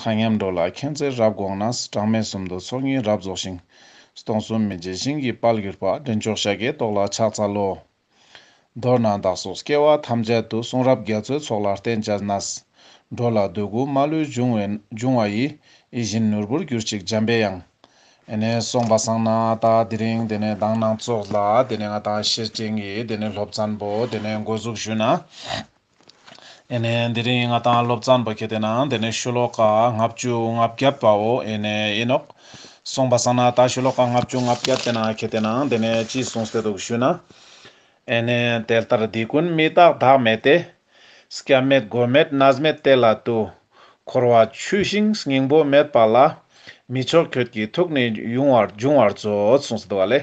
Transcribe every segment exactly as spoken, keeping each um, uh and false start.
མཁའ་མཉམ་འགྲོ་ལ་མཁྱེན་བརྩེ་རབ་དགོངས་ནས། གྲངས་མེད་གསུམ་དུ་ཚོགས་གཉིས་རབ་རྫོགས་ཤིང་། སྟོང་གསུམ་མི་མཇེད་ཞིང་གི་དཔལ་གྱུར་པ། འདྲེན་མཆོག་ཤཱཀྱའི་ཏོག་ལ་ཕྱག་འཚལ་ལོ། མདོར་ན་བདག་སོགས་སྐྱེ་བ་ཐམས་ཅད་དུ། གསུང་རབ་རྒྱ་མཚོའི་ཚོགས་ལ་བརྟེན་བྱས་ནས། འགྲོ་ལ་འདོད་དགུ་མ་ལུས་འབྱུང་བའི་འབྱུང་བ་ཡི། ཡིད་བཞིན་ནོར་བུར་གྱུར་ཅིག་འཇམ་པའི་དབྱངས། ཨེ་ནེ་སོང་པ་སང་ན་ད་དེ་རིང་དེ་ནེ་མདང་ནང་ཙོགས་ལ་དེ་ནེ་ང་ཏང་ཤེར་ཕྱིན་གྱི་དེ་ནེ་སློབ་ཚན་པོ་དེ་ནེ་འགོ་འཛུགས་ཞུ་ན། ཨེ་ནེ་དེ་རིང་ང་ཏང་སློབ་ཚན་པོ་ཁེ་ཏེ་ན་དེ་ནེ་ཤོ་ལོ་ཀ་ལྔ་བཅུ་ང་བརྒྱད་པའོ་ཨེ་ནེ་ཨིན་ནོག། སོང་པ་སང་ན་ད་ཤོ་ལོ་ཀ་ལྔ་བཅུ་ང་བརྒྱད་དེ་ན་ཁེ་ཏེ་ན་དེ་ནེ་ཅི་གསུངས་ཏེ་འདུག་ཞུ་ན། ཨེ་ནེ་དེ་ལྟར་འདི་ཀུན་མི་རྟག་བདག་མེད་དེ། སྐྱབས་མེད་མགོན་མེད་གནས་མེད་དེ་ལ་ལྟོས། འཁོར་བ་ཆུ་ཤིང་སྙིང་པོ་མེད་པ་ལ། མི་མཆོག་ཁྱོད་ཀྱི་ཐུགས་ནི་ཡོངས་པར་འབྱུང་བར་མཛོད། གསུངས་ཏེ་འདུག་པ་ལེ།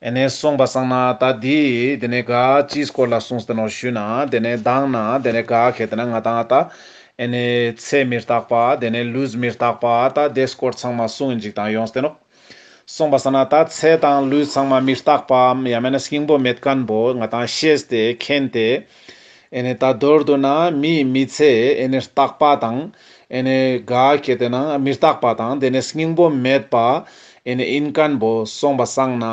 ཨེ་ནེ་སོང་པ་སང་ན་ད་འདི་དེ་ནེ་ག་ཅིའི་སྐོར་ལ་གསུངས་ཏེ་ནོག་ཞུ་ན། དེ་ནེ་མདང་ན་དེ་ནེ་ག་ཁེ་ཏེ་ན་ང་ཏང་ད་ཨེ་ནེ་ཚེ་མི་རྟག་པ་དེ་ནེ་ལུས་མི་རྟག་པ་ད་དེ་སྐོར་ཚང་མ་གསུངས་ཨིན་ཅིག་དང་ཡོངས་ཏེ་ནོག། སོང་པ་སང་ན་ད་ཚེ་དང་ལུས་ཚང་མ་མི་རྟག་པའམ་ཡང་མེད་ན་སྙིང་པོ་མེད་མཁན་པོ་ང་ཏང་ཤེས་ཏེ་མཁྱེན་ཏེ། ཨེ་ནེ་ད་མདོར་བསྡུ་ན་མིའི་མི་ཚེ་ཨེ་ནེ་རྟག་པ་དང་ཨེ་ནེ་ག་ཁེ་ཏེ་ན་མི་རྟག་པ་དང་དེ་ནེ་སྙིང་པོ་མེད་པ་ཨེ་ནེ་ཨིན་མཁན་པོ་སོང་པ་སང་ན།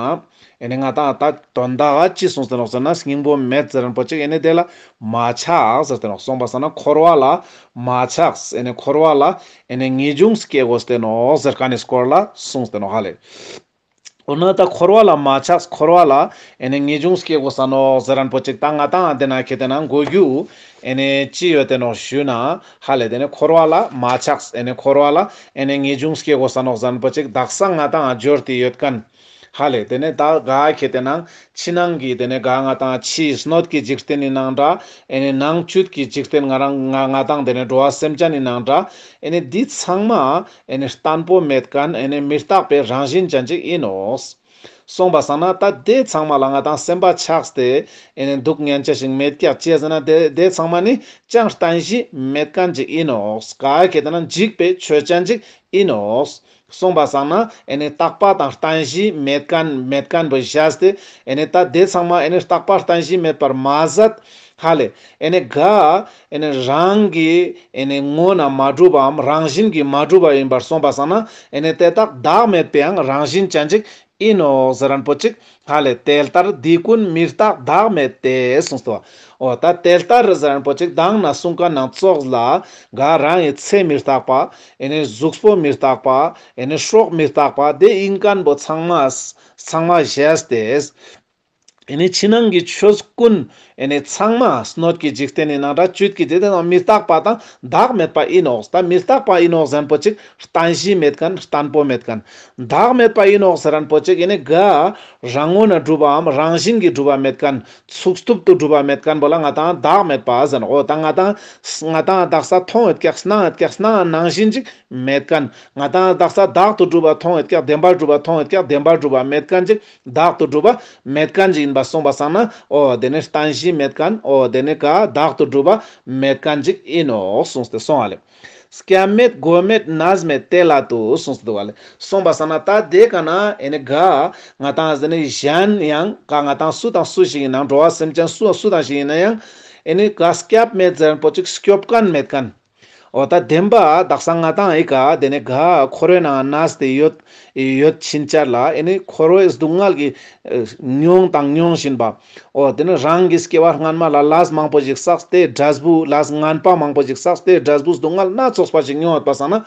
ཨེ་ནེ་ང་ཏང་ད་དོན་དག་ཅི་གསུངས་ཏེ་ནོག་ཟེར་ན། སྙིང་པོ་མེད་ཟེར་མཁན་པོ་ཅིག་ཨེ་ནེ་དེ་ལ་མ་ཆགས་ཟེར་ཏེ་ནོག། སོང་པ་སང་ན་འཁོར་བ་ལ་མ་ཆགས། ཨེ་ནེ་འཁོར་བ་ལ་ཨེ་ནེ་ངེས་འབྱུང་སྐྱེ་དགོས་ཏེ་ནོག་ཟེར་མཁན་ནི་སྐོར་ལ་གསུངས་ཏེ་ནོག་ཧ་ལེ། འོ་ན་ད་འཁོར་བ་ལ་མ་ཆགས། འཁོར་བ་ལ་ཨེ་ནེ་ངེས་འབྱུང་སྐྱེ་དགོས་ས་ནོག་ཟེར་མཁན་པོ་ཅིག་ད་ང་ཏང་དེ་ན་ཁེ་ཏེ་ན་གོ་རྒྱུ་ཨེ་ནེ་ཅི་ཡོད་དེ་ནོག་ཞུ་ན། ཧ་ལེ་དེ་ནེ་འཁོར་བ་ལ་མ་ཆགས། ཨེ་ནེ་འཁོར་བ་ལ་ཨེ་ནེ་ངེས་འབྱུང་སྐྱེ་དགོས་ས་ནོག་ཟེར་མཁན་པོ་ཅིག་དག་ས་ང་ཏང་འབྱོར་ཏེ་ཡོད་མཁན། ཧ་ལེ་དེ་ནེ་ད་ག་ཁེ་ཏེ་ན་ཕྱི་ནང་གི་དེ་ནེ་ག་ང་ཏང་ཕྱིའི་སྣོད་ཀྱི་འཇིག་རྟེན་ནི་ནང་འདྲ། ཨེ་ནེ་ནང་བཅུད་ཀྱི་འཇིག་རྟེན་ང་རང་ང་ང་ཏང་དེ་ནེ་འགྲོ་བ་སེམས་ཅན་ནི་ནང་འདྲ། ཨེ་ནེ་འདི་ཚང་མ་ཨེ་ནེ་བརྟན་པོ་མེད་མཁན་ཨེ་ནེ་མི་རྟག་པའི་རང་བཞིན་ཅན་ཅིག་ཨིན་ནོག། སོང་པ་སང་ན་ད་དེ་ཚང་མ་ལ་ང་ཏང་སེམས་པ་ཆགས་ཏེ་ཨེ་ནེ་འདུག་ཉན་ཆ་ཞིག་མེད་ཀྱག་ཅི་ཟེར་ན་དེ་དེ་ཚང་མ་ནི་ཅང་བརྟན་གཞི་མེད་མཁན་ཅིག་ཨིན་ནོག། ག་ཁེ་ཏེ་ན་འཇིག་པའི་ཆོས་ཅན་ཅིག་ཨིན་ནོག། སོང་པ་སང་ན་ཨེ་ནེ་རྟག་པ་དང་བརྟན་གཞི་མེད་མཁན་མེད་མཁན་པོ་བཞག་སྟེ་ཨེ་ནེ་ད་དེ་ཚང་མ་ཨེ་ནེ་རྟག་པ་བརྟན་གཞི་མེད་པར་མ་ཟད། ཧ་ལེ་ཨེ་ནེ་ག་ཨེ་ནེ་རང་གི་ཨེ་ནེ་ངོ་ན་མ་གྲུབ་པའམ་རང་བཞིན་གྱིས་མ་གྲུབ་པ་ཨིན་པར་སོང་པ་སང་ན་ཨེ་ནེ་དེ་དག་བདག་མེད་པའང་རང་བཞིན་ཅན་ཅིག་ཨིན་ནོག་ཟེར་མཁན་པོ་ཅིག། ཧ་ལེ་དེ་ལྟར་འདི་ཀུན་མི་རྟག་བདག་མེད་དེ་གསུངས་ཏོ། འོ་ད་དེ་ལྟར་ཟེར་མཁན་པོ་ཅིག་མདང་ན་གསུངས་མཁན་ནང་ཙོགས་ལ་ག་རང་གི་ཚེ་མི་རྟག་པ། ཨེ་ནེ་གཟུགས་པོ་མི་རྟག་པ། ཨེ་ནེ་སྲོག་མི་རྟག་པ། དེ་ཨིན་མཁན་པོ་ཚང་མ་ཚང་མ་བཞེས་ཏེ། ཨེ་ནེ་ཕྱི་ནང་གི་ཆོས་ཀུན་ཨེ་ནེ་ཚང་མ་སྣོད་ཀྱི་འཇིག་རྟེན་ནི་ནང་འདྲ་བཅུད་ཀྱི་དེ་དེ་ནང་མི་རྟག་པ་དང་བདག་མེད་པ་ཨིན་ནོག། ད་མི་རྟག་པ་ཨིན་ནོག་ཟེར་མཁན་པོ་ཅིག་བརྟན་གཞི་མེད་མཁན་བརྟན་པོ་མེད་མཁན། བདག་མེད་པ་ཨིན་ནོག་ཟེར་མཁན་པོ་ཅིག་ཨེ་ནེ་ག་རང་ངོས་ན་གྲུབ་པའམ་རང་བཞིན་གྱིས་གྲུབ་པ་མེད་མཁན། ཚུགས་ཐུབ་ཏུ་གྲུབ་པ་མེད་མཁན་པོ་ལ་ང་ཏང་བདག་མེད་པ་ཟེར་ནོག། འོ་ད་ང་ཏང་ང་ཏང་དག་ས་མཐོང་ཡོད་ཀྱག་སྣང་ཡོད་ཀྱག་སྣང་ནང་བཞིན་ཅིག་མེད་མཁན། ང་ཏང་དག་ས་བདག་ཏུ་གྲུབ་པ་མཐོང་ཡོད་ཀྱག་བདེན་པར་གྲུབ་པ་མཐོང་ཡོད་ཀྱག་བདེན་པར་གྲུབ་པ་མེད་མཁན་ཅིག། བདག་ཏུ་གྲུབ་པ་མེད་མཁན་ཅིག་ཨིན་པ་སོང་པ་སང་ན་འོ་དེ་ནི་བརྟན་གཞི་མེད་མཁན། འོ་དེ་ནི་ག་བདག་ཏུ་གྲུབ་པ་མེད་མཁན་ཅིག་ཨིན་ནོག་གསུངས་ཏེ་སོང་ཨ་ལེ། སྐྱབས་མེད་མགོན་མེད་གནས་མེད་དེ་ལ་ལྟོས་གསུངས་ཏེ་འདུག་ཨ་ལེ། སོང་པ་སང་ན་ད་དེ་ག་ན་ཨེ་ནི་ག་ང་ཏང་ཟེར་ནི་གཞན་ཡང་ག་ང་ཏང་སུ་དང་སུ་ཞིག་ཨིན་ནའང་འགྲོ་བ་སེམས་ཅན་སུ་སུ་དང་ཞིག་ཨིན་ན་ཡང་ཨེ་ནི་ག་སྐྱབས་མེད་ཟེར་མཁན་པོ་ཅིག་སྐྱོབ་མཁན་མེད་མཁན། འོ་ད་བདེན་པ་དག་ས་ང་ཏང་ཨི་ཀ་དེ་ནི་ག་འཁོར་བའི་ནང་གནས་ཏེ་ཡོད་ཡོད་ཕྱིན་ཆད་ལ་ཨེ་ནི་འཁོར་བའི་སྡུག་བསྔལ་གྱི་མྱོང་དང་མྱོང་བཞིན་པ། འོ་དེ་ནི་རང་གི་སྐྱེ་བ་སྔན་མ་ལ་ལས་མང་པོ་ཞིག་བསགས་ཏེ་འབྲས་བུ་ལས་ངན་པ་མང་པོ་ཞིག་བསགས་ཏེ་འབྲས་བུ་སྡུག་བསྔལ་སྣ་ཚོགས་པ་ཞིག་མྱོང་ཡོད་པ་སང་ན།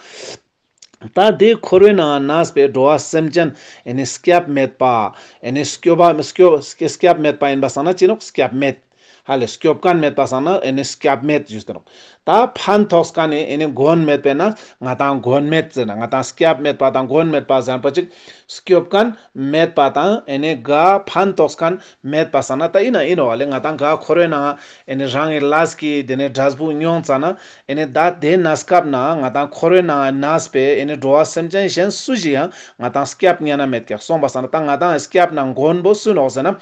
ད་དེ་འཁོར་བའི་ནང་གནས་པའི་འགྲོ་བ་སེམས་ཅན་ཨེ་ནི་སྐྱབས་མེད་པ། ཨེ་ནི་སྐྱོབ་པ་སྐྱོབ་སྐྱབས་མེད་པ་ཨིན་པ་སང་ན་ཅི་ནོག་སྐྱབས་མེད། ཧ་ལེ་སྐྱོབ་མཁན་མེད་པ་སང་ན་ཨེ་ནི་སྐྱབས་མེད་ཞུས་ཏེ་ནོག། ད་ཕན་ཐོགས་མཁན་ནི་ཨེ་ནི་མགོན་མེད་པས་ན་ང་ཏང་མགོན་མེད་ཟེར་ན་ང་ཏང་སྐྱབས་མེད་པ་དང་མགོན་མེད་པ་ཟེར་མཁན་པོ་ཅིག་སྐྱོབ་མཁན་མེད་པ་དང་ཨེ་ནི་ག་ཕན་ཐོགས་མཁན་མེད་པ་སང་ན་ད་ཨིན་ན་ཨིན་ནོག་ཨ་ལེ། ང་ཏང་ག་འཁོར་བའི་ནང་ཨེ་ནི་རང་གི་ལས་ཀྱི་དེ་ནི་འབྲས་བུ་མྱོང་ཙ་ན་ཨེ་ནི་ད་དེ་གནས་སྐབས་ན་ང་ཏང་འཁོར་བའི་ནང་གནས་པའི་ཨེ་ནི་འགྲོ་བ་སེམས་ཅན་གཞན་སུ་ཞིག་ཡང་ང་ཏང་སྐྱབས་ཉན་ན་མེད་ཀྱག། སོང་པ་སང་ན་ད་ང་ཏང་སྐྱབས་ན་མགོན་པོ་སུ་ནོག་ཟེར་ན།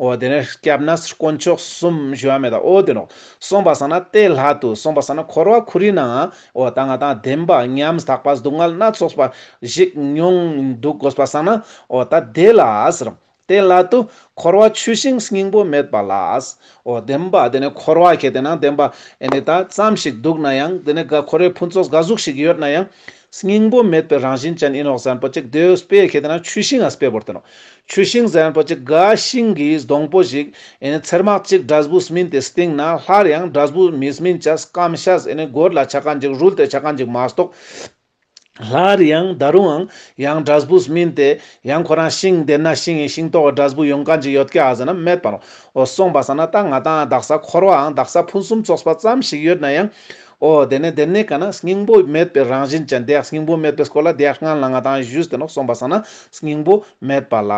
འོ་དེ་ནི་སྐྱབས་གནས་དཀོན་མཆོག་གསུམ་ཞུ་བ་མེད་ད། འོ་དེ་ནོག། སོང་པ་སང་ན་དེ་ལ་ལྟོས། སོང་པ་སང་ན་འཁོར་བ་ཁོ་རའི་ནང་འོ་ད་ང་ཏང་བདེན་པ་ཉམ་ཐག་པ་སྡུག་བསྔལ་སྣ་ཚོགས་པ་ཞིག་མྱོང་འདུག་དགོས་པ་སང་ན་འོ་ད་དེ་ལ་ཟེར། དེ་ལ་དུ་འཁོར་བ་ཆུ་ཤིང་སྙིང་པོ་མེད་པ་ལ། འོ་བདེན་པ་དེ་ནི་འཁོར་བ་ཁྱེད་དེ་ན་བདེན་པ་ཨེ་ནི་ད་ཙམ་ཞིག་འདུག་ན་ཡང་དེ་ནི་ག་འཁོར་བའི་ཕུན་ཚོགས་ག་ཟུག་ཞིག་ཡོད་ན་ཡང་སྙིང་པོ་མེད་པའི་རང་བཞིན་ཅན་ཨིན་ནོག་ཟེར་ན་པོ་ཅིག་དེ་དཔེ་ཁྱེད་དེ་ན་ཆུ་ཤིང་ཨ་དཔེ་བོར་ཏེ་ནོག། ཆུ་ཤིང་ཟེར་ན་པོ་ཅིག་ག་ཤིང་གི་སྡོང་པོ་ཞིག་ཨེ་ནི་ཚེར་མག་ཅིག་འབྲས་བུ་སྨིན་ཏེ་སྟེང་ན་སླར་ཡང་འབྲས་བུ་མི་སྨིན་ཅས་སྐམ་ཤས་ཨེ་ནི་གོར་ལ་ཆ་མཁན་ཅིག་རུལ་ཏེ་ཆ་མཁན་ཅིག་མ་གཏོགས། སླར་ཡང་ད་རུང་ཡང་འབྲས་བུ་སྨིན་ཏེ་ཡང་ཁོ་རང་ཤིང་དེ་ན་ཤིང་ཡི་ཤིང་ཏོག་འབྲས་བུ་ཡོང་མཁན་ཅིག་ཡོད་ཀྱག་ཟེར་ན་མེད་པ་ནོག། འོ་སོང་པ་སང་ན་ད་ང་ཏང་དག་ས་འཁོར་བའང་དག་ས་ཕུན་སུམ་ཚོགས་པ་ཙམ་ཞིག་ཡོད་ན་ཡང་། འོ་དེ་ནས་དེ་ནས་ག་ན་སྙིང་པོ་མེད་པའི་རང་བཞིན་ཅན་དེ་སྙིང་པོ་མེད་པའི་སྐོར་ལ་དེ་སྔན་ལ་ང་ཏང་ཞུས་ཏེ་ནོག། སོང་པ་སང་ན་སྙིང་པོ་མེད་པ་ལ།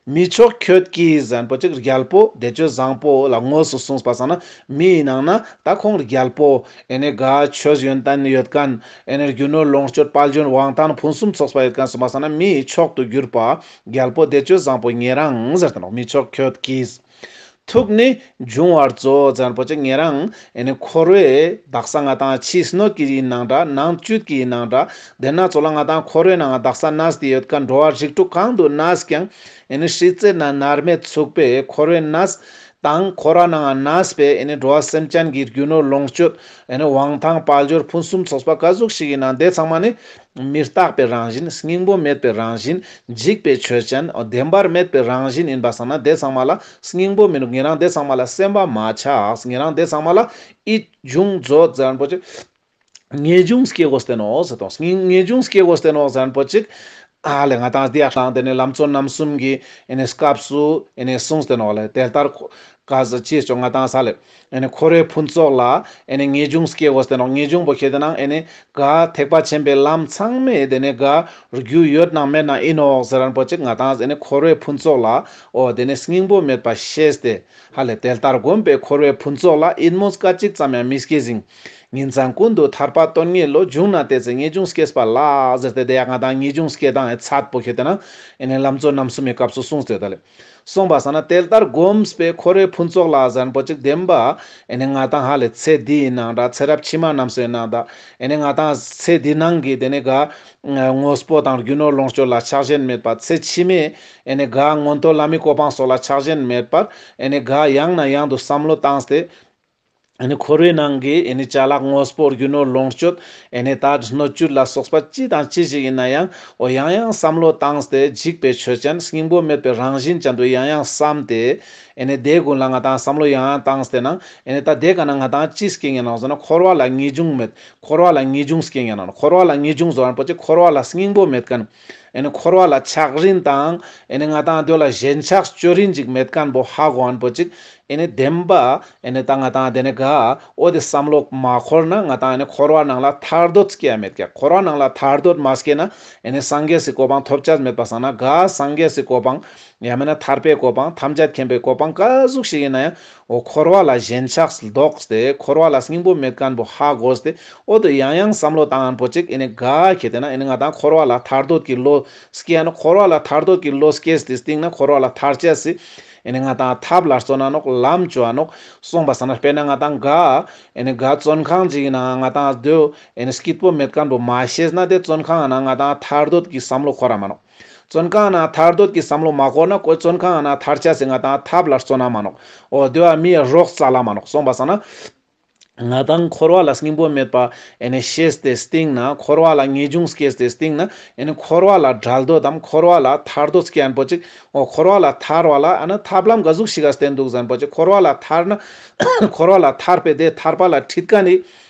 མི་མཆོག་ཁྱོད་ཀྱིས་ཟེར་ན་པོ་ཅིག་རྒྱལ་པོ་བདེ་སྤྱོད་བཟང་པོ་ལ་དངོས་སུ་གསུངས་པ་སང་ན་མི་ཡི་ནང་ན་ད་ཁོང་རྒྱལ་པོ་ཨེ་ནི་ག་ཆོས་ཡོན་ཏན་ཡོད་མཁན་ཨེ་ནི་རྒྱུ་ནོར་ལོངས་སྤྱོད་དཔལ་འབྱོར་དབང་ཐང་ཕུན་སུམ་ཚོགས་པ་ཡོད་མཁན་སོང་པ་སང་ན་མི་ཡི་མཆོག་ཏུ་གྱུར་པ་རྒྱལ་པོ་བདེ་སྤྱོད་བཟང་པོ་ཉེ་རང་ཟེར་ཏེ་ནོག། མི་མཆོག་ཁྱོད་ཀྱིས། ཐུགས་ནི་འབྱུང་བར་མཛོད་ཟེར་ན་པོ་ཅིག་ཉེ་རང་ཨེ་ནི་འཁོར་བའི་དག་ས་ང་ཏང་ཕྱི་སྣོད་ཀྱི་ཡིན་ནང་འདྲ་ནང་བཅུད་ཀྱི་ཡིན་ནང་འདྲ་དེ་ན་ཚོ་ལ་ང་ཏང་འཁོར་བའི་ནང་དག་ས་གནས་ཏེ་ཡོད་མཁན་འགྲོ་བ་རིགས་དྲུག་གང་དུ་གནས་ཀྱང་ཨེ་ནི་སྲིད་རྩེ་ན་མནར་མེད་ཚུགས་པའི་འཁོར་བའི་གནས་དང་འཁོར་བ་ནང་གནས་པའི་ཨེ་ནི་འགྲོ་བ་སེམས་ཅན་གྱི་རྒྱུ་ནོར་ལོངས་སྤྱོད་ཨེ་ནི་དབང་ཐང་དཔལ་འབྱོར་ཕུན་སུམ་ཚོགས་པ་ག་ཟུག་ཞིག་ཡིན་ན་དེ་ཚང་མ་ནི་མི་རྟག་པའི་རང་བཞིན་སྙིང་པོ་མེད་པའི་རང་བཞིན་འཇིག་པའི་ཆོས་ཅན་བདེན་པར་མེད་པའི་རང་བཞིན་ཡིན་པ་སང་ན་དེ་ཚང་མ་ལ་སྙིང་པོ་མི་འདུག། ཉེ་རང་དེ་ཚང་མ་ལ་སེམས་པ་མ་ཆགས། ཉེ་རང་དེ་ཚང་མ་ལ་ཨི་འབྱུང་མཛོད་ཟེར་ན་པོ་ཅིག་ངེས་འབྱུང་སྐྱེ་དགོས་ཏེ་ནོག་ཟེར་དོ། ངེས་ངེས་འབྱུང་སྐྱེ་དགོས་ཏེ་ནོག་ཟེར་ན་པོ་ཅིག་ཨ་ལེ་ང་ཏང་དེ་ཡག་ལང་དེ་ནས་ལམ་གཙོ་རྣམ་གསུམ་གྱི་ཨེ་ནི་སྐབས་སུ་ཨེ་ནི་གསུངས་ཏེ་ནོག་ལེ། དེ་ལྟར་ག་ཟེར་ཅི་ཆོག་ང་ཏང་ས་ལེ། ཨེ་ནི་འཁོར་བའི་ཕུན་ཚོགས་ལ་ཨེ་ནི་ངེས་འབྱུང་སྐྱེ་དགོས་ཏེ་ནོག། ངེས་འབྱུང་པོ་ཁྱེད་དེ་ནང་ཨེ་ནི་ག་ཐེག་པ་ཆེན་པོའི་ལམ་ཚང་མའི་དེ་ནས་ག་རྒྱུ་ཡོད་ནང་མེད་ནང་ཨིན་ནོག་ཟེར་ན་པོ་ཅིག་ང་ཏང་ཨེ་ནི་འཁོར་བའི་ཕུན་ཚོགས་ལ་འོ་དེ་ནས་སྙིང་པོ་མེད་པ་ཤེས་ཏེ་ཧ་ལེ། དེ་ལྟར་བསྒོམས་པས་འཁོར་བའི་ཕུན་ཚོགས་ལ་ཡིད་སྨོན་སྐད་ཅིག་ཙམ་ཡང་མི་སྐྱེ་ཞིང་། ཉིན་མཚན་ཀུན་ཏུ་ཐར་པ་དོན་གཉེར་བློ། བྱུང་ན་དེ་ཚེ་ངེས་འབྱུང་སྐྱེས་པ་ལ་ཟེར་ཏེ་དེ་ཡང་ང་ཏང་ངེས་འབྱུང་སྐྱེ་སྟངས་ཨེ་ཚད་པོ་ཁྱེད་དེ་ནང་ཨེ་ནི་ལམ་གཙོ་རྣམ་གསུམ་མའི་སྐབས་སུ་གསུངས་ཏེ་ད་ལེ། གསུངས་པ་སང་ན་དེ་ལྟར་བསྒོམས་པས་འཁོར་བའི་ཕུན་ཚོགས་ལ་ཟེར་ན་པོ་ཅིག་བདེན་པ་ཨེ་ནི་ང་ཏང་ཧ་ལེ་ཚེ་འདི་ཡི་ནང་འདྲ་ཚེ་རབས་ཕྱི་མ་རྣམས་སུ་ཡིན་ནང་འདྲ་ཨེ་ནི་ང་ཏང་ཚེ་འདི་ནང་གི་དེ་ནི་ག་དངོས་པོ་དང་རྒྱུ་ནོར་ལོངས་སྤྱོད་ལ་ཆགས་ཞེན་མེད་པ་ཚེ་ཕྱི་མའི་ཨེ་ནི་ག་མངོན་མཐོ་ལྷ་མིའི་གོ་འཕང་སོགས་ལ་ཆགས་ཞེན་མེད་པར་ཨེ་ནི་ག་ཡང་ན་ཡང་དུ་བསམ་བློ་བཏང་སྟེ། ཨེ་ནི་འཁོར་བའི་ནང་གི་ཨེ་ནི་ཅ་ལག་དངོས་པོ་རྒྱུ་ནོར་ལོངས་སྤྱོད་ཨེ་ནི་ད་སྣོད་བཅུད་ལ་སོགས་པ་ཅི་དང་ཅི་ཞིག་ཡིན་ན་ཡང་འོ་ཡང་ཡང་བསམ་བློ་བཏང་སྟེ་འཇིག་པའི་ཆོས་ཅན་སྙིང་པོ་མེད་པའི་རང་བཞིན་ཅན་དུ་ཡང་ཡང་བསམ་སྟེ་ཨེ་ནི་དེ་ཀུན་ལ་ང་ཏང་བསམ་བློ་ཡང་ཡང་བཏང་སྟེ་ན་ཨེ་ནི་ད་དེ་ཀ་ན་ང་ཏང་ཅི་སྐྱེ་ཉན་ནོག་ཟེར་ན་འཁོར་བ་ལ་ངེས་འབྱུང་མེད། འཁོར་བ་ལ་ངེས་འབྱུང་སྐྱེ་ཉན་ནོག། འཁོར་བ་ལ་ངེས་འབྱུང་ཟེར་ན་པོ་ཅིག་འཁོར་བ་ལ་སྙིང་པོ་མེད་མཁན། ཨེ་ནི་འཁོར་བ་ལ་ཆགས་རིན་དང་ཨེ་ནི་ང་ཏང་དེ་ལ་ཞེན་ཆགས་ཅོ་རིན་ཅིག་མེད་མཁན་པོ་ཧ་གོ་ཨན་པོ་ཅིག་ཨེ་ནི་བདེན་པ་ཨེ་ནི་ད་ང་ཏང་དེ་ནི་ག་འོ་དེ་བསམ་བློ་མ་འཁོར་ན་ང་ཏང་ཨེ་ནི་འཁོར་བ་ནང་ལ་ཐར་འདོད་སྐྱེ་ཡ་མེད་ཀྱག། འཁོར་བ་ནང་ལ་ཐར་འདོད་མ་སྐྱེ་ན་ཨེ་ནི་སངས་རྒྱས་སི་གོ་འཕང་ཐོབ་ཆ་མེད་པ་སང་ན་ག་སངས་རྒྱས་སི་གོ་འཕང་ཡང་མེད་ན་ཐར་པའི་གོ་འཕང་ཐམས་ཅད་མཁྱེན་པའི་གོ་འཕང་ག་ཟུག་ཞིག་ཡིན་ན་ཡང་འོ་འཁོར་བ་ལ་ཞེན་ཆགས་ལྡོག་སྟེ་འཁོར་བ་ལ་སྙིང་པོ་མེད་མཁན་པོ་ཧ་གོ་སྟེ་འོ་དེ་ཡང་ཡང་བསམ་བློ་བཏང་ཨན་པོ་ཅིག་ཨེ་ནི་ག་ཁྱེད་དེ་ན་ཨེ་ནི་ང་ཏང་འཁོར་བ་ལ་ཐར་འདོད་ཀྱི་བློ་སྐྱེ་ཨ་ནོག། འཁོར་བ་ལ་ཐར་འདོད་ཀྱི་བློ་སྐྱེས་ཏེ་སྟིང་ན་འཁོར་བ་ལ་ཐར་ཆ་སི་ཨེ་ནི་ང་ཏང་ཐབས་ལ་བརྩོན་ན་ནོག། ལམ་བཅོ་ཨ་ནོག། སོང་པ་སང་ན་དཔེར་ན་ང་ཏང་ག་ཨེ་ནི་ག་བཙོན་ཁང་ཅིག་ཡིན་ན་ང་ཏང་དེ་ཨེ་ནི་སྐྱིད་པོ་མེད་མཁན་པོ་མ་ཤེས་ན་དེ་བཙོན་ཁང་ན་ང་ཏང་ཐར་འདོད་ཀྱི་བསམ་བློ་འཁོར་ར་མ་ནོག། བཙོན་ཁང་ན་ཐར་འདོད་ཀྱི་བསམ་བློ་མ་འཁོར་ན་ཁོ་བཙོན་ཁང་ན་ཐར་ཆ་སི་ང་ཏང་ཐབས་ལ་བརྩོན་ན་མ་ནོག། འོ་དེ་བ་མི་ཡ་རོགས་རྩ་ལ་མ་ནོག། སོང་པ་སང་ན་ང་ཏང་འཁོར་བ་ལ་སྙིང་པོ་མེད་པ་ཨེ་ནི་ཤེས་ཏེ་སྟིང་ན་འཁོར་བ་ལ་ངེས་འབྱུང་སྐྱེས་ཏེ་སྟིང་ན་ཨེ་ནི་འཁོར་བ་ལ་བྲལ་འདོད་དམ་འཁོར་བ་ལ་ཐར་འདོད་སྐྱེ་ཨན་པོ་ཅིག། འོ་འཁོར་བ་ལ་ཐར་བ་ལ་ཨ་ན་ཐབས་ལམ་ག་ཟུག་ཞིག་ག་བསྟན་འདུག་ཟེར་ན་པོ་ཅིག། འཁོར་བ་ལ་ཐར་ན་འཁོར་བ་ལ་ཐར་པའི་དེ་ཐར་པ་ལ་ཁྲིད་མཁན་ནི་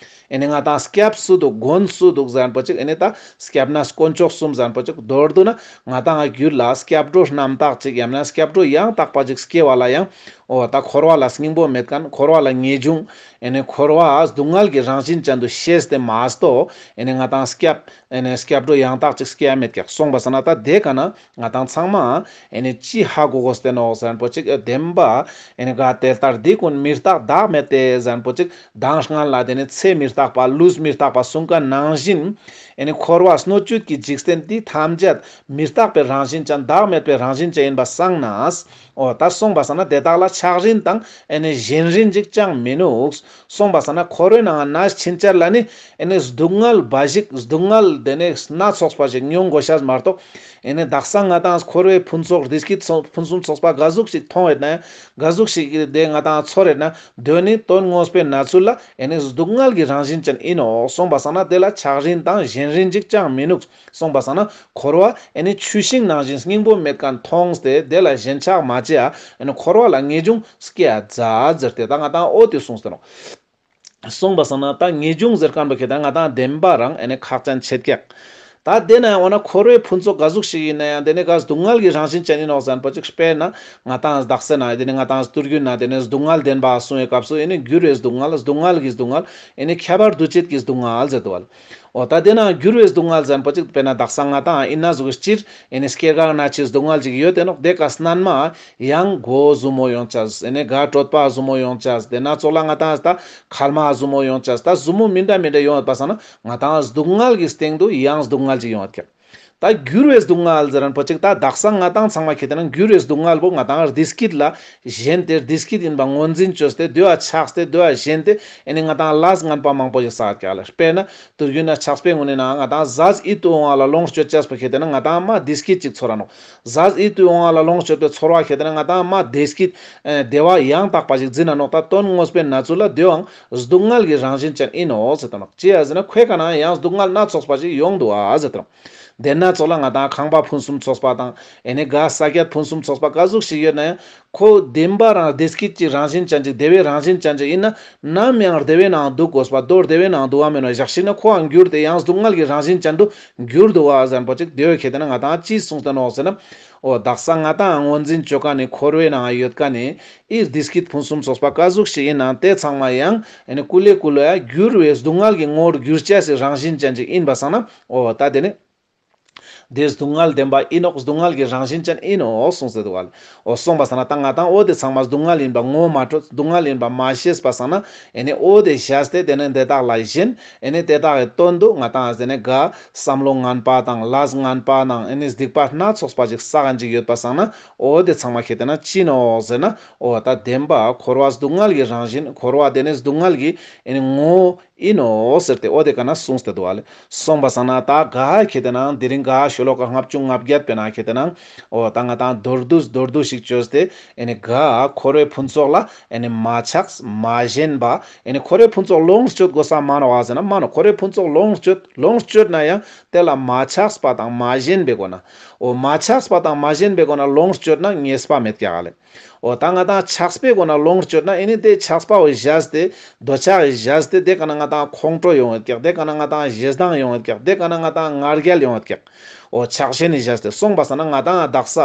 ཨེ་ནི་ང་ཏང་སྐྱབས་སུ་འདུག། མགོན་སུ་འདུག་ཟེར་ན་པོ་ཅིག། ཨེ་ནི་ད་སྐྱབས་གནས་དཀོན་མཆོག་གསུམ་ཟེར་ན་པོ་ཅིག། མདོར་བསྡུ་ན་ང་ཏང་རྒྱུད་ལ་སྐྱབས་འགྲོ་རྣམ་དག་ཅིག་ཡང་ན་སྐྱབས་འགྲོ་ཡང་དག་པ་ཅིག་སྐྱེ་བ་ལ་ཡང་འོ་ད་འཁོར་བ་ལ་སྙིང་པོ་མེད་མཁན་འཁོར་བ་ལ་ངེས་འབྱུང་ཨེ་ནི་འཁོར་བ་སྡུག་བསྔལ་གྱི་རང་བཞིན་ཅན་དུ་ཤེས་ཏེ་མ་གཏོགས་ཨེ་ནི་ང་ཏང་སྐྱབས་ཨེ་ནི་སྐྱབས་འགྲོ་ཡང་དག་ཅིག་སྐྱེ་ཡ་མེད་ཀྱག། སོང་པ་སང་ན་ད་དེ་ཀ་ན་ང་ཏང་ཚང་མ་ཨེ་ནི་ཅི་ཧ་གོ་དགོས་ཏེ་ནོག་ཟེར་ན་པོ་ཅིག། ཨེ་བདེན་པ་ཨེ་ནི་ག་དེ་ལྟར་འདི་ཀུན་མི་རྟག་བདག་མེད་དེ་ཟེར་ན་པོ་ཅིག། མདང་སྔན་ལ་དེ་ནི་ཚེ་མི་རྟག་ རྟག་པ་ལུས་མི་རྟག་པ་གསུངས་ཀ་ནང་བཞིན། ཨེ་ནི་འཁོར་བ་སྣོད་བཅུད་ཀྱི་འཇིག་རྟེན་འདི་ཐམས་ཅད་མི་རྟག་པའི་རང་བཞིན་ཅན་བདག་མེད་པའི་རང་བཞིན་ཅན་ཡིན་པ་སང་ན། འོ་ད་སོང་པ་སང་ན་དེ་དག་ལ་ཆགས་རིན་དང་ཨེ་ནི་ཞེན་རིན་ཅིག་ཅང་མི་ནུག། སོང་པ་སང་ན་འཁོར་བའི་ནང་ན་ཕྱིན་ཆད་ལ་ནི་ཨེ་ནི་སྡུག་བསྔལ་འབའ་ཞིག་སྡུག་བསྔལ་དེ་ནི་སྣ་ཚོགས་པ་ཞིག་མྱོང་དགོས་ཤེས་མ་གཏོགས། ཨེ་ནི་དག་ས་ང་ཏང་འཁོར་བའི་ཕུན་ཚོགས་བདེ་སྐྱིད་ཚོ་ཕུན་སུམ་ཚོགས་པ་ག་ཟུག་ཞིག་མཐོང་ཡོད་ན་ཡང་། ག་ཟུག་ཞིག་དེ་ང་ཏང་ཚོར་ཡོད་ན། དོན་ནི་དོན་དངོས་པོའི་གནས་ཚུལ་ལ་ཨེ་ནི་སྡུག་བསྔལ་གྱི་རང་བཞིན་ཅན་ཡིན་ནོག། སོང་པ་སང་ན་དེ་ལ་ཆགས་རིན་དང་ཞེན་རིན་ཅིག་ཅང་མི་ནུག། སོང་པ་སང་ན་འཁོར་བ་ཨེ་ནི་ཆུ་ཤིང་ནང་བཞིན་སྙིང་པོ་མེད་མཁན་མཐོང་སྟེ་དེ་ལ་ཞེན་ཆགས་མ་བྱེད་ཨ། ཨེ་ནི་འཁོར་བ་ལ་ངེས་འབྱུང་སྐྱེ་ཡ་མཛད་ཟེར་ཏེ་ད་ང་ཏང་འོ་དེ་གསུངས་ཏེ་ནོག། སོང་པ་སང་ན་ད་ངེས་འབྱུང་ཟེར་མཁན་པོ་ཁེ་ཏེ་ན་ང་ཏང་བདེན་པ་རང་ཨེ་ནི་ཁག་ཅན་ཆེད་ཀྱག། ད་དེ་ན་འོ་ན་འཁོར་བའི་ཕུན་ཚོགས་ག་ཟུག་ཞིག་ཡིན་ན་ཡང་དེ་ནི་ག་སྡུག་བསྔལ་གྱི་རང་བཞིན་ཅན་ཡིན་ནོག་ཟེར་མཁན་པོ་ཅིག་དཔེར་ན་ང་ཏང་དག་ས་ན་དེ་ནི་ང་ཏང་ཏུར་རྒྱུད་ན་དེ་ནི་སྡུག་བསྔལ་བདེན་པ་གསུང་བའི་སྐབས་སུ་ཨེ་ནི་འགྱུར་བའི་སྡུག་བསྔལ་སྡུག་བསྔལ་གྱི་སྡུག་བསྔལ་ཨེ་ནི་ཁྱབ་པ་འདུ་བྱེད་ཀྱི་སྡུག་བསྔལ་ཟེར་དུ་བ་ལ། འོ་ད་དེ་ན་འགྱུར་བའི་སྡུག་བསྔལ་ཟེར་མཁན་པོ་ཅིག་དཔེར་ན་དག་ས་ང་ཏང་ཨིན་ན་ཟུག་སྤྱིར་ཨེ་ནི་སྐྱེ་རྒ་ན་འཆིའི་སྡུག་བསྔལ་ཅིག་ཡོད་དེ་ནོག། དེ་ཀ་སྣན་མ་ཡང་མགོ་ཟུར་མོ་ཡོང་ཅེས། ཨེ་ནི་ག་གྲོད་པ་ཟུར་མོ་ཡོང་ཅེས། དེ་ན་ཙོགས་ལ་ང་ཏང་ད་མཁལ་མ་ཟུར་མོ་ཡོང་ཅེས། ད་ཟུར་མོ་མི་འདྲ་མི་འདྲ་ཡོང་ཡོད་པ་སང་ན་ང་ཏང་སྡུག་བསྔལ་གྱི་སྟེང་དུ་ཡང་སྡུག་བསྔལ་ཅིག་ཡོང་ཡོད་ཀྱག། ད་འགྱུར་བའི་སྡུག་བསྔལ་ཟེར་མཁན་པོ་ཅིག་ད་དག་ས་ང་ཏང་ཚང་མ་ཁེ་ཏེ་ན་འགྱུར་བའི་སྡུག་བསྔལ་པོ་ང་ཏང་བདེ་སྐྱིད་ལ་ཞེན་ཏེ་བདེ་སྐྱིད་ཡིན་པ་ངོས་འཛིན་བཅོས་ཏེ་དེ་བ་ཆགས་ཏེ་དེ་བ་ཞེན་ཏེ་ཨེ་ནི་ང་ཏང་ལས་ངན་པ་མང་པོ་ཞིག་བསགས་ཀྱག་ལེ། དཔེར་ན་ཏུར་རྒྱུད་ན་ཆགས་པའི་ངོས་ནས་ན་ང་ཏང་ཟས་ཡིད་དུ་འོང་བ་ལ་ལོངས་སྤྱོད་ཅེས་པོ་ཁེ་ཏེ་ན་ང་ཏང་མ་བདེ་སྐྱིད་ཅིག་ཚོར་ར་ནོག། ཟས་ཡིད་དུ་འོང་བ་ལ་ལོངས་སྤྱོད་པའི་ཚོར་བ་ཁེ་ཏེ་ན་ང་ཏང་མ་བདེ་སྐྱིད་ཨེ་བདེ་བ་ཡང་དག་པ་ཞིག་འཛིན་ན་ནོག། ད་དོན་དངོས་པོའི་གནས་ཚུལ་ལ་དེའང་སྡུག་བསྔལ་གྱི་རང་བཞིན་ཅན་ཡིན་ནོག་ཟེར་ཏེ་ནོག། ཅི་ཡ་ཟེར་ན་ཁོའི་ཀ་ན་ཡང་སྡུག་བསྔལ་སྣ་ཚོགས་པ་ཞིག་ཡོང་འདུག་ཨ་ཟེར་ཏེ་ནོག། དེ་ན་ཙོགས་ལ་ང་ཏང་ཁང་པ་ཕུན་སུམ་ཚོགས་པ་དང་ཨེ་ནི་ག་ས་ཀྱད་ཕུན་སུམ་ཚོགས་པ་ག་ཟུག་ཞིག་ཡོད་ན་ཡང་ཁོ་བདེན་པ་རང་བདེ་སྐྱིད་ཀྱི་རང་བཞིན་ཅན་ཅིག་བདེ་བའི་རང་བཞིན་ཅན་ཅིག་ཡིན་ན་ནམ་ཡང་བདེ་བའི་ནང་འདུག་དགོས་པ་མདོར་བདེ་བའི་ནང་འདུག་བ་མེད་ནོག། ཞག་ཞིག་ན་ཁོའང་འགྱུར་ཏེ་ཡང་སྡུག་བསྔལ་གྱི་རང་བཞིན་ཅན་དུ་འགྱུར་འདུག་བ་ཟེར་མཁན་པོ་ཅིག་དེ་བོ་ཁེ་ཏེ་ན་ང་ཏང་ཅི་གསུངས་ཏེ་ནོག་ཟེར་ན། འོ་དག་ས་ང་ཏང་ངོས་འཛིན་བཅོ་མཁན་ནི་འཁོར་བའི་ནང་ཡོད་མཁན་ནི་ཨི་བདེ་སྐྱིད་ཕུན་སུམ་ཚོགས་པ་ག་ཟུག་ཞིག་ཡིན་ན་དེ་ཚང་མ་ཡང་ཨེ་ནི་ཀུ་ལེ་ཀུ་ལེ་ཡ་འགྱུར་བའི་སྡུག་བསྔལ་གྱི་ངོ་བོར་འགྱུར་ཅེས་སི་རང་བཞིན་ཅན་ཅིག་ཡིན་པ་སང་ན། འོ་ད་དེ་ནི་དེ་སྡུག་བསྔལ་བདེན་པ་ཡིན་ནོག། སྡུག་བསྔལ་གྱི་རང་བཞིན་ཅན་ཡིན་ནོག་གསུངས་ཏེ་འདུག་བ་ལེ། འོ་སོང་པ་སང་ན་ད་ང་ཏང་འོ་དེ་ཚང་མ་སྡུག་བསྔལ་ཡིན་པ་ངོ་མ་འཕྲོད། སྡུག་བསྔལ་ཡིན་པ་མ་ཤེས་པ་སང་ན་ཨེ་ནི་འོ་དེ་བཞག་སྟེ་དེ་ནི་དེ་དག་ལ་ཞེན། ཨེ་ནི་དེ་དག་གི་དོན་དུ་ང་ཏང་ཨེ་ནི་ག་བསམ་བློ་ངན་པ་དང་ལས་ངན་པ་དང་ཨེ་ནི་སྡིག་པ་སྣ་ཚོགས་པ་ཞིག་བསགས་མཁན་ཅིག་ཡོད་པ་སང་ན། འོ་དེ་ཚང་མ་ཁེ་ཏེ་ན་ཅི་ནོག་ཟེར་ན། འོ་ད་བདེན་པ་འཁོར་བ་སྡུག་བསྔལ་གྱི་རང་བཞིན། འཁོར་བ་དེ་ནི་སྡུག་བསྔལ་གྱི་ཨེ་ནི་ངོ་བོ་ཡིན་ནོག་ཟེར་ཏེ་འོ་དེ་ཀ་ན་གསུངས་ཏེ་འདུག་བ་ལེ། སོང་པ་སང་ན་ད་ག་ཁེ་ཏེ་ན་དེ་རིང་ག་ཤོ་ལོ་ཀ་ལྔ་བཅུ་ང་བརྒྱད་པའི་ནང་ཁེ་ཏེ་ན་འོ་ད་ང་ཏང་མདོར་བསྡུས་མདོར་བསྡུས་ཤིག་བཅོས་ཏེ་ཨེ་ནི་ག་འཁོར་བའི་ཕུན་ཚོགས་ལ་ཨེ་ནི་མ་ཆགས་མ་ཞེན་པ། ཨེ་ནི་འཁོར་བའི་ཕུན་ཚོགས་ལོངས་སྤྱོད་དགོས་ས་མ་ནོག་བ་ཟེར་ན་མ་ནོག། འཁོར་བའི་ཕུན་ཚོགས་ལོངས་སྤྱོད་ལོངས་སྤྱོད་ན་ཡང་དེ་ལ་མ་ཆགས་པ་དང་མ་ཞེན་པའི་སྒོ་ན། འོ་མ་ཆགས་པ་དང་མ་ཞེན་པའི་སྒོ་ན་ལོངས་སྤྱོད་ན་ཉེས་པ་མེད་ཀྱག་ལེ། འོ་ད་ང་ཏང་ཆགས་པའི་སྒོ་ན་ལོངས་སྤྱོད་ན་ཨེ་ནི་དེ་ཆགས་པ་བོ་བཞག་སྟེ་འདོད་ཆགས་བཞག་སྟེ་དེ་ཀ་ན་ང་ཏང་ཁོང་ཁྲོ་ཡོང་ཡོད་ཀྱག། དེ་ཀ་ན་ང་ཏང་ཞེ་སྡང་ཡོང་ཡོད་ཀྱག། དེ་ཀ་ན་ང་ཏང་ང་རྒྱལ་ཡོང་ཡོད་ཀྱག། འོ་ཆགས་ཞེན་ནི་བཞག་སྟེ་སོང་པ་སང་ན་ང་ཏང་དག་ས་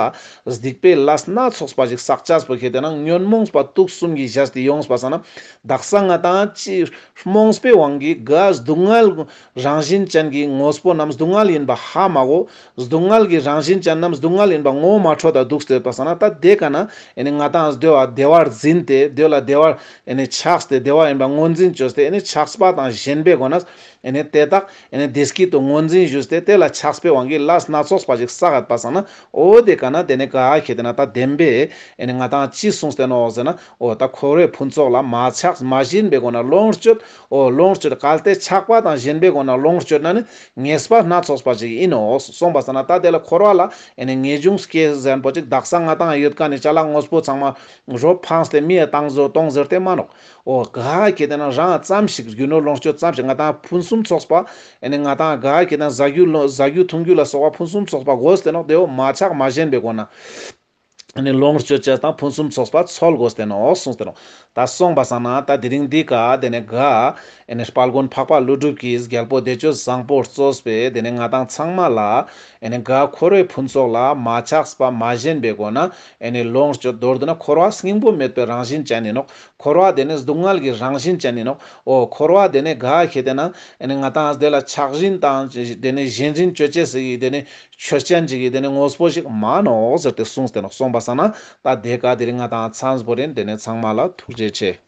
སྡིག་པའི་ལས་སྣ་ཚོགས་པ་ཞིག་བསགས་ཅེས་པོ་ཁེ་ཏེ་ན་ཉོན་མོངས་པ་དུག་གསུམ་གྱིས་བཞག་སྟེ་ཡོངས་པ་སང་ན་དག་ས་ང་ཏང་ཅི་རྨོངས་པའི་དབང་གིས་ག་སྡུག་བསྔལ་རང་བཞིན་ཅན་གྱི་དངོས་པོ་རྣམས་སྡུག་བསྔལ་ཡིན་པ་ཧ་མ་གོ། སྡུག་བསྔལ་གྱི་རང་བཞིན་ཅན་རྣམས་སྡུག་བསྔལ་ཡིན་པ་ངོ་མ་འཕྲོད་ད་འདུག་སྟེ་ཡོད་པ་སང་ན་ད་དེ་ཀ་ན་ཨེ་ནི་ང་ཏང་དེ་བ་བདེ་བར་འཛིན་ཏེ་དེ་ལ་བདེ་བར་ཨེ་ནི་ཆགས་ཏེ་བདེ་བ་ཡིན་པ་ངོས་འཛིན་བཅོས་ཏེ་ཨེ་ནི་ཆགས་པ་དང་ཞེན་པའི་སྒོ་ནས་ཨེ་ནི་དེ་དག་ཨེ་ནི་བདེ་སྐྱིད་དུ་ངོས་འཛིན་ཞུས་ཏེ་དེ་ལ་ཆགས་པའི་དབང་གིས་ལས་སྣ་ཚོགས་པ་ཞིག་བསགས་ཡོད་པ་སང་ན་འོ་དེ་ཀ་ན་དེ་ནི་ག་ཁེ་ཏེ་ན་ད་བདེན་པས་ཨེ་ནི་ང་ཏང་ཅི་གསུངས་ཏེ་ནོག་ཟེར་ན། འོ་ད་འཁོར་བའི་ཕུན་ཚོགས་ལ་མ་ཆགས་མ་ཞེན་པའི་སྒོ་ན་ལོངས་སྤྱོད། འོ་ལོངས་སྤྱོད་གལ་ཏེ་ཆགས་པ་དང་ཞེན་པའི་སྒོ་ན་ལོངས་སྤྱོད་ན་ནི་ཉེས་པ་སྣ་ཚོགས་པ་ཞིག་ཡིན་ནོག། སོང་པ་སང་ན་ད་དེ་ལ་འཁོར་བ་ལ་ཨེ་ནི་ངེས་འབྱུང་སྐྱེ་ཟེར་མཁན་པོ་ཅིག་དག་ས་ང་ཏང་ཡོད་མཁན་ནི་ཅ་ལག་དངོས་པོ་ཚང་མ་རོ་འཕངས་ཏེ་མི་ཡ་བཏང་ཟོ་གཏོང་ཟེར་ཏེ་མ་ནོག། འོ་ག་ཁེ་ཏེ་ན་རང་ཙམ་ཞིག་རྒྱུ་ནོར་ལོངས་སྤྱོད་ཙམ་ཞིག་ང་ཏང་ཕུན་སུམ་ཚོགས་པ་ཨེ་ནི་ང་ཏང་ག་ཁེ་ཏེ་ན་བཟའ་རྒྱུ་ལོ་བཟའ་རྒྱུ་འཐུང་རྒྱུ་ལ་སོགས་པ་ཕུན་སུམ་ཚོགས་པ་དགོས་ཏེ་ནོག། དེ་བོ་མ་ཆགས་མ་ཞེན་པའི་སྒོ་ན། ཨེ་ནི་ལོངས་སྤྱོད་ཅེས་དང་ཕུན་སུམ་ཚོགས་པ་འཚོལ་དགོས་ཏེ་ནོག་གསུངས་ཏེ་ནོག། ད་སོང་པ་སང་ན་ད་དེ་རིང་འདི་ཀ་དེ་ནི་ག་ཨེ་ནི་དཔལ་མགོན་འཕགས་པ་ཀླུ་སྒྲུབ་ཀྱིས་རྒྱལ་པོ་བདེ་སྤྱོད་བཟང་པོ་གཙོས་པའི་དེ་ནི་ང་ཏང་ཚང་མ་ལ་ཨེ་ནི་ག་འཁོར་བའི་ཕུན་ཚོགས་ལ་མ་ཆགས་པ་མ་ཞེན་པའི་སྒོ་ན་ཨེ་ནི་ལོངས་སྤྱོད་མདོར་བསྡུ་ན་འཁོར་བ་སྙིང་པོ་མེད་པའི་རང་བཞིན་ཅན་ཡིན་ནོག། འཁོར་བ་དེ་ནི་སྡུག་བསྔལ་གྱི་རང་བཞིན་ཅན་ཡིན་ནོག། འོ་འཁོར་བ་དེ་ནི་ག་ཁེ་ཏེ་ན་ཨེ་ནི་ང་ཏང་དེ་ལ་ཆགས་རིན་དང་དེ་ནི་ཞེན་རིན་ཅོ་ཅེས་སི་དེ་ནི་ཆོས་ཅན་ཅིག་གི་དེ་ནི་དངོས་པོ་ཞིག་མ་ནོག་ཟེར་ཏེ་གསུངས་ཏེ་ནོག། སོང་པ་སང་ན་ད་དེ་ཀ་དེ་རིང་ང་ཏང་ཚང་པོ་རིན། དེ་ནི་ཚང་མ་ལ་ཐུགས་རྗེ་ཆེ།